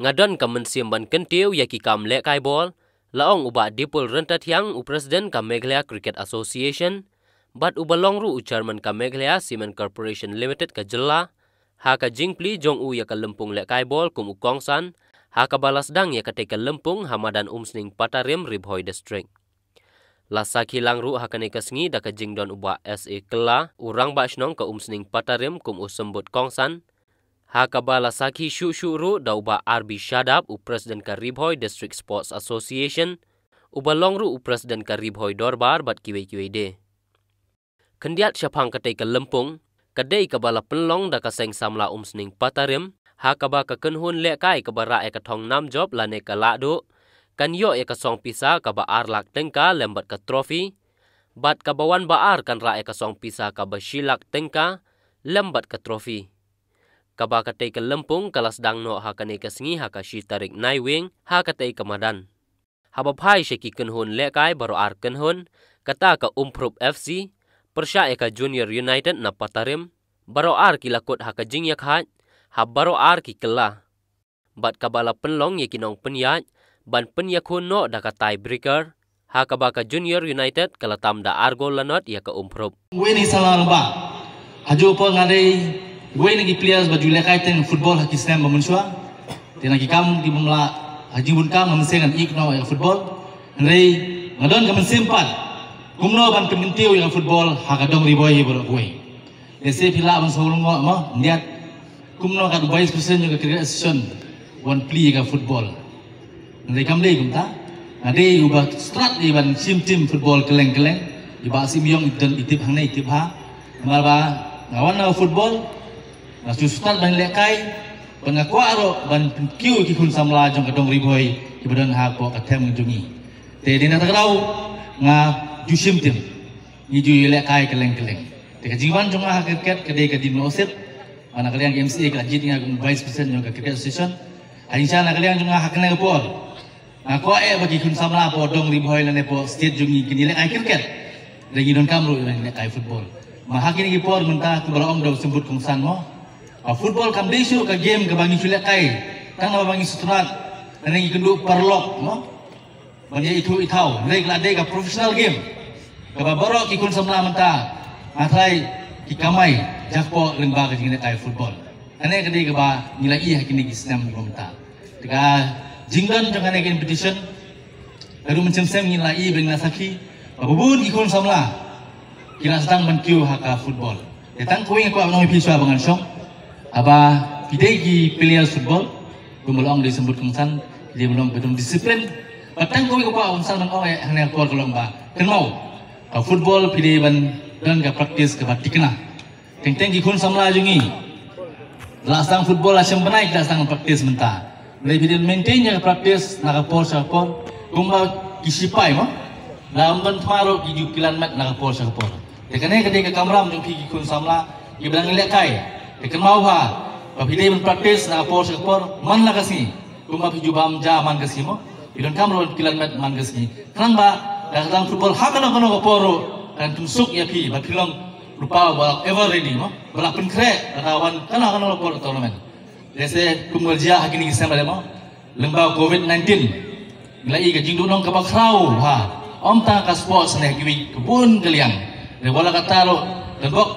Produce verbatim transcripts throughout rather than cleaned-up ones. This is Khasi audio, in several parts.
Nga don ka mynsiem ban kyntiew ïa ki kam lehkai bol, la ong u Bah Dipul Ryntathiang, u President ka Meghalaya Cricket Association, bad uba long ruh u Chairman ka Meghalaya Cement Corporation Limited ka jylla, ha ka jingplie jong u ïa ka lympung lehkai bol kum u kongsan, ha kaba la sdang ïa katei ka lympung ha madan Umsning Patarim, Ri Bhoi District. La sakhi lang ruh ha kane ka sngi da ka jingdon u Bah S A Kylla, u Rangbah Shnong ka Umsning Patarim kum u symbud kongsan, ha kaba la sakhi shuh shuh ruh da u Bah R B Shadap, u President ka Ri Bhoi District Sports Association, uba long ruh u President ka Ri Bhoi Dorbar bad kiwei kiwei de. Khyndiat shaphang katei ka lympung, ka dei kaba la pynlong da ka Seng Samla Umsning Patarim, ha kaba ka kynhun lehkai kaba rah ïa ka thong nam jop lane ka lahduh kan ïoh ïa ka song pisa kaba ar lak tyngka lem bad ka trophy, bad kaba wan ba ar kan rah ïa ka song pisa kaba shi lak tyngka lem bad ka trophy. Kaba katei ka lympung ka la sdang noh ha kane ka sngi ha ka shi tarik Naiwieng ha katei ka madan. Haba phai sha ki kynhun lehkai baroh ar kynhun, kata ka Umphrup F C pyrshah ïa ka Junior United na Patarim, baroh ar ki la kut ha ka jingïakhaid, ha baroh ar ki kylla. Bad kaba la pynlong ïa ki nongpynïaid ban pynïakhun noh da ka tie breaker, ha kaba ka Junior United ka la tam da ar gol lanot ïa ka Umphrup. Wei ni sala lamba. Haju por nga dei wei na ki players ba ju lehkai teng football ha ki snem ba mynshuwa. Te na ki kam ki bym lah ha jingbun kam nga mynsiem ngan ïeh noh ïa football. Hynrei nga don ka mynsiem pat kumno ban pynkyntiew ïa football ha ka dong Ri Bhoi baroh kawei. Lehse phi lah ban sngewlyngngoh mo, ndiat kumno ka vice president jong ka cricket association wan plie ka football. Nga dei kam dei kumta. Nga dei uba strat dei ban shim tim football kylleng kylleng. Iba sim yong i don i tip hangne i tip ha. Namar ba nga wan na football, nga shu strat ban lehkai, ban nga kwah ruh ban pynkiew ki khun samla jong ka dong Ri Bhoi kiba don hapoh ka them jong ngi. Te dei na ta ka daw nga ju shim tim. Ngi ju ïalehkai kylleng kylleng. Te ka jingwan jong nga ha cricket ka dei ka jingnohsip. Ba na ka liang ka M C A ka la jied ïa nga kum vice president jong ka cricket association. Ha jingshai na ka liang jong nga ha kane ka por, nga kwah eh ba ki khun samla hapoh dong Ri Bhoi lane hapoh state jong ngi kin ïalehkai cricket. Lada ngi donkam ruh ïalehkai football. Namar ha kine ki por mynta kumba la ong da u symbud kongsan mo, ba football kam dei shuh ka game kaba ngi shu lehkai tang naba ngi sngewtynnat lane ngi kynduh paralok mo. Ban ïa ithuh ithaw, hynrei ka la dei ka professional game kaba baroh ki khun samla mynta nga tharai ki kamai jakpoh lyngba ka jinglehkai football. Kane ka dei kaba ngi la ïohi ha kine ki snem kiba mynta. Te ka jingdon jong kane ka competition, ka dei mynshem shem ngi la ïohi bad ngi la sakhi ba bun ki khun samla ki la sdang ban kiew ha ka football. Te tang kawei nga kwah ban ong ïa phi shuwa ba ngan shong, haba phi dei ki players football, kumba la ong da u symbud kongsan, phi dei ban long ba don discipline. Bad tang kawei nga kwah kongsan ban ong eh hangne ha ka por ka long ba kynmaw, ka football phi dei ban don ka practice kaba thikna. Teng teng ki khun samla jong ngi la sdang football la shem bnai ki la sdang practice mynta. Hynrei phi dei maintain ïa ka practice na ka por sha ka por. Kumba ki sipai mo, la ym don thma ruh ki ju kilan met na ka por sha ka por. Te kane ka dei ka kamram jong phi ki khun samla kiba dang lehkai. Te kynmaw ha, ba phi dei ban practice na ka por sha ka por man la ka sngi. Kumba phi ju bam ja man ka sngi mo, phi donkam ruh ban kilan met man ka sngi. Khnang ba da ka dang football ha kano kano ka por ruh kan pynsuk ïa phi ba phi long lypa ba ever ready mo, ba la pynkhreh lada wan kano kano ka por tournament. Lehse kum ka jia ha kine ki snem ba dei mo, lyngba covid nineteen ngi la ïohi ka jingduhnong kaba khraw ha, ym tang ka sports ne kiwei ki bun ka liang. Hynrei wat la katta ruh, lada bok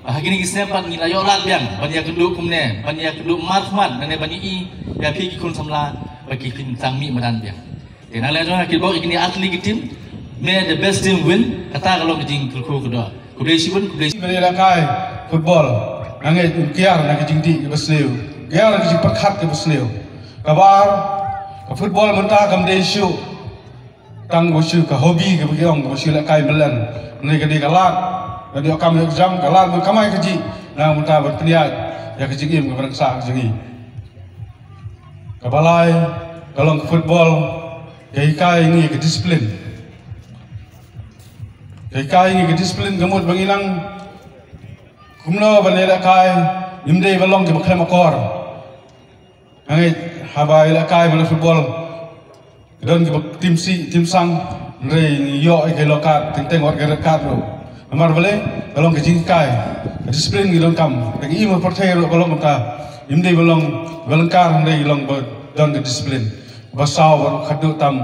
ha kine ki snem pat ngi la ïoh lad biang ban ïakynduh kumne, ban ïakynduh markhmat ne ban ïohi ïa phi ki khun samla ba ki kin tang mih madan biang. Te na leh jong nga ki bok ïa kine ar tylli ki team, may the best team win, kata ka long ka jingkyrkhu ka doh. Khublei shibun, khublei shibun. Ba lehkai football, nga ngeit un kiar na ka jingdih kaba sniew, kiar na ka jingpyrkhat kaba sniew. Kaba ar, ka football mynta kam dei shuh tang ba shu ka hobby kaba ki ong, kaba shu lehkai mlien. Hynrei ka dei ka lad, ka dei kam ïoh jam, ka lad ban kamai kajih na ka bynta ban pynïaid ïa ka jingim kaba nang sah ka jong ngi. Kaba lai ka long ka football ka hikai ngi ka discipline. Ka hikai ngi ka discipline ka mut ba ngi nang kumno ban ïalehkai, ngim dei ba long kiba khlem akor. Nga ngeit haba ïalehkai ba la football, ka don kiba tim sih tim sang, hynrei ngi ïoh ïa ka yellow card, teng teng wat ka red card ruh. Namar balei? Ka long ka jinghikai, ka discipline ngi donkam. Ka ngi im ha pyrthei ruh ka long kumta. Ngim dei ba long ba lyngkar, hynrei ngi long ba Don ka discipline. Ba saw ba khadduh tam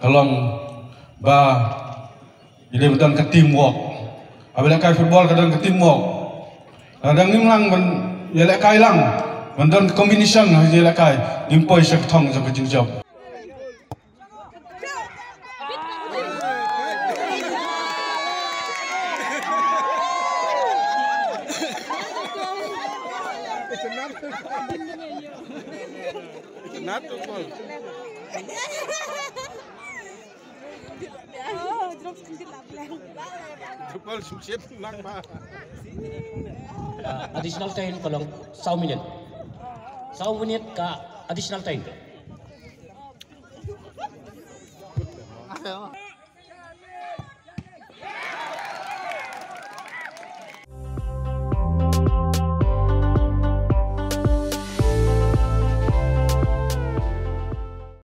ka long ba ïa dei ba don ka teamwork. Haba lehkai football ka don ka teamwork. Lada ngim lang ban ïalehkai lang ban don ka combination ha ïalehkai, ngim poi sha ka thong jong ka jingjop. Not to call. To call sukset lang ba. Ah, additional time ka long saw minit. Saw minit ka additional time.